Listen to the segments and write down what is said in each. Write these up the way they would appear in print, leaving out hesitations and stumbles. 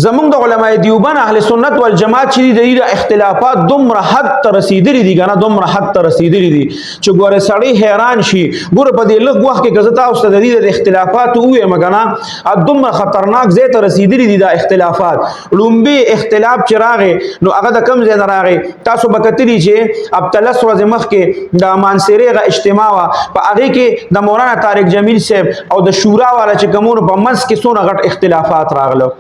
زمونږ د علماء دیوبند اهل سنت والجماعت چې د دې اختلافات دومره حد ته رسیدلي دي کنه، دومره حد ته رسیدلي دي چې ګوره سړی حیران شي. ګوره په دې لږ وخت کې که زه تاسو ته د دې د اختلافات ووایم کنه، دومره خطرناک ځای ته رسیدلي دي دا اختلافات. لومبي اختلاف چې راغی نو هغه د کم ځای نه راغی؟ تاسو به کتلی چې اب تلس ورځې مخکې د مانسرې غ اجتماع وه، په هغې کې د مولانا طارق جمیل صاحب او د شورا والا چې کومونو په منځ کې څونه غټ اختلافات راغلو.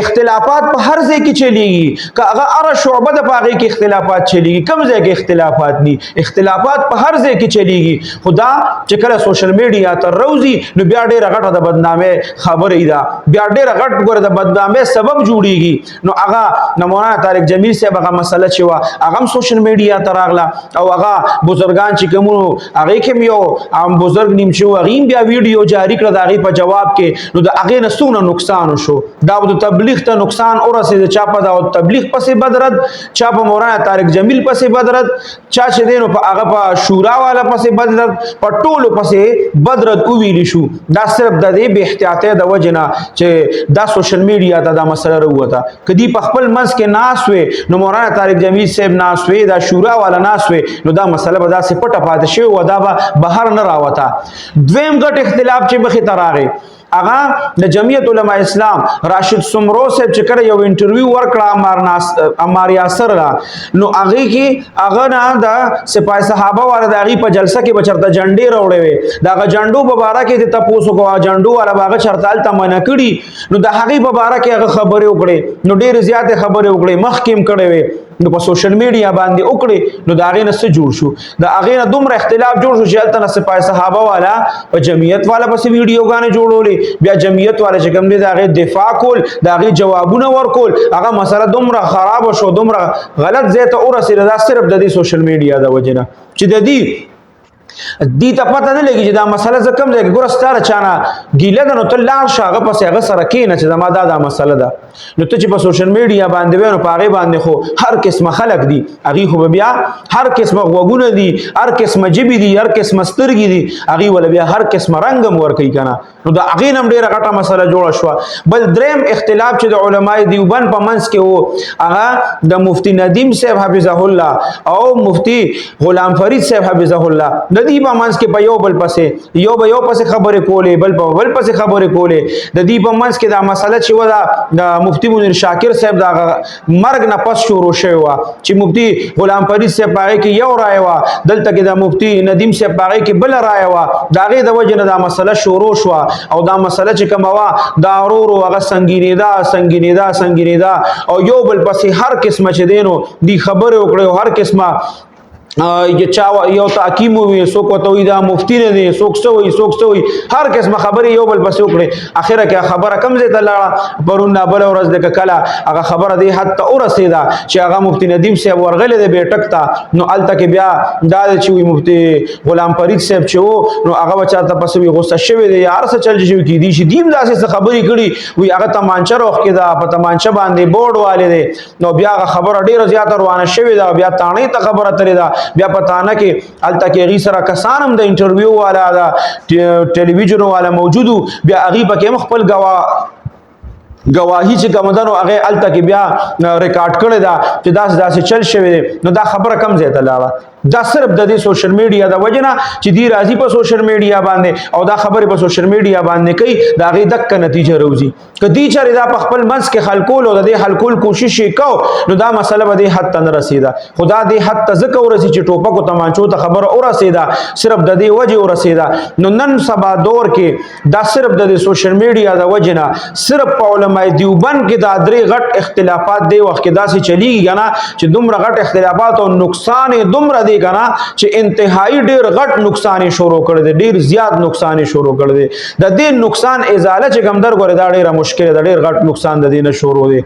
اختلافات په هر ځای کې چلیږي، که هغه هره شعبه ده په هغې کې اختلافات چلیږي، کم ځای کې اختلافات ني، اختلافات په هر ځای کې چلیږي. خو دا چې کله سوشل میډیا ته روزي نو بیا ډېره غټه د بدنامۍ خبرې ده، بیا ډېره غټ ګوره د بدنامۍ سبب جوړیږي. نو هغه د مولانا طارق جمیل صاحب هغه مسله چې وه هغه هم سوشل میډیا ته راغله، او هغه بزرګان چې کومو هغې کې هم یو عام بزرګ نیم چې هغې هم بیا ویډیو جاري کړه د هغې په جواب کې. نو د هغې نه څونه نقصان وشو، دا د تبلیغ ته نقصان ورسېد. چا په دا تبلیغ پسې بدرد، چا په مولانا طارق جمیل پسې بدرد، چا چې دینو په هغه په شورا والا پسې بدرد، په ټولو پسې بدرد وویل شو. دا صرف د دې بې احتیاطۍ د وجې نه چې دا سوشل میډیا ته دا مسله راووته. که دی په خپل منځ کې ناست وي نو مولانا طارق جمیل صاحب ناست وي، دا شورا والا ناست وي، نو دا مسله به داسې پټه پاتې شوې وه، دا به بهر نه راوته. دویم غټ اختلاف چې مخې ته راغی هغه د جمعیت علماء اسلام راشد سمرو صاحب چې کله یو انټرویو ورکړه عمار ناس عمار یاسر لا، نو هغه کې هغه نه د سپای صحابه والا د هغې په جلسه کې به چرته جنډې راوړې وې، د هغه جنډو په باره کې د تپوس وکړو، جنډو والا به هغه چرته هلته منع کړي، نو د هغې په باره کې هغه خبرې وکړې. نو ډېرې زیاتې خبرې وکړې، مخکې هم کړې وې، نو په سوشل میډیا باندې وکړي. نو د هغې نه څه جوړ شو؟ د هغې نه دومره اختلاف جوړ شو چې هلته نه سپاه صحابه والا په جمعیت والا پسې ویډیوګانې جوړولې، بیا جمعیت والا چې کوم دی د هغې دفاع کول، د هغې جوابونه ورکول. هغه مسله دومره خرابه شو، دومره غلط ځای ته ورسېده. دا صرف د دې سوشل میډیا د وجې نه چې د دې دې ته پته نه لګي چې دا مسله زه کوم ځای کې ګوره ستاره چانه ګیله ده، نو ته لاړ شه هغه پسې هغه سره کښېنه چې زما دا دا مسله ده. نو ته چې په سوشل میډیا باندې وې نو په هغې باندې خو هر قسمه خلک دي، هغې خو به بیا هر قسمه غوږونه دي، هر قسمه ژبې دي، هر قسمه سترګې دي، هغې وله بیا هر قسمه رنګ هم ورکوي که نه. نو د هغې نه هم ډېره غټه مسله جوړه شوه. بل دریم اختلاف چې د علماء دیوبند په منځ کې وو هغه د مفتی ندیم صاحب حفظه الله او مفتی غلام فرید صاحب حفظه الله د دې په منځ کې په یو بل پسې یو به یو پسې خبرې کولې، بل په بل پسې خبرې کولې. د دې په منځ کې دا مسله چې وه دا د مفتی منیر شاکر صاحب دا مرګ نه پس شروع شوی وه چې مفتی غلام فرید صاحب په هغې کې یو رایه وه، دلته کې د مفتی ندیم صاحب په هغې کې بله رایه وه. د هغې د وجې نه دا مسله شروع شوه، او دا مسله چې کومه وه دا ورو ورو هغه سنګینېده سنګینېده سنګینېده، او یو بل پسې هر قسمه چې دی نو دی خبرې وکړې، او هر قسمه چا یو تاکیم وي، څوک ورته وایي دا مفتی نه دی، څوک څه وایي، څوک څه وایي، هر قسمه خبرې یو بل پسې وکړې. اخره کې خبره کم ځای ته لاړه؟ پرون نه بله ورځ لکه کله هغه خبره دې حد ته ورسېده چې هغه مفتی ندیم صاحب ورغلی دی بیټک ته. نو هلته کې بیا دا دی چې وي مفتی غلام فرید صاحب چې و نو هغه به چاته پسې وي غوسه شوی دی یا هر څه چل شوي، کېدی شي دیم داسې څه خبرې کړي وي. هغه تمانچه روخ کې ده، په تمانچه باندې بورډ والې دی. نو بیا هغه خبره ډیره زیاته روانه شوې ده، بیا تاڼې ته خبره تللې ده، بیا په تانه کې هلته کې هغې سره کسان هم د انټرویو والا د ټلویزیون والا موجودو، بیا هغې پکې هم خپل گواهی چې کوم ده نو هغه هلته کې بیا ریکارډ کړې ده چې داسې داسې چل شوی دی. نو دا خبره کم ځای ته لاړه؟ دا صرف د دې سوشل میډیا د وجې نه چې دی راځي په سوشل میډیا باندې او دا خبرې په سوشل میډیا باندې کوي، د هغې دکه نتیجه روزي. که دی چرې دا په خپل منځ کې حل کول او د دې حل کول کوشش یې کو نو دا مسله به دې حد ته نه رسېده. خو دا دې حد ته ځکه ورسي چې ټوپکو تمانچو ته خبره ورسېده، صرف د دې وجې ورسېده. نو نن سبا دور کې دا صرف د دې سوشل میډیا د وجې نه صرف په علماء دیوبند کې دا درې غټ اختلافات دی وخت کې داسې چلیږي که نه چې دومره غټ اختلافات او نقصان یې دومره دی که نه چې انتهایی ډېر غټ نقصان یې شروع کړی دی، ډېر زیات نقصان یې شروع کړی دی. د دې نقصان ازاله چې کوم در ګورې دا ډېره مشکل ده، ډېر غټ نقصان د دې نه شروع دی.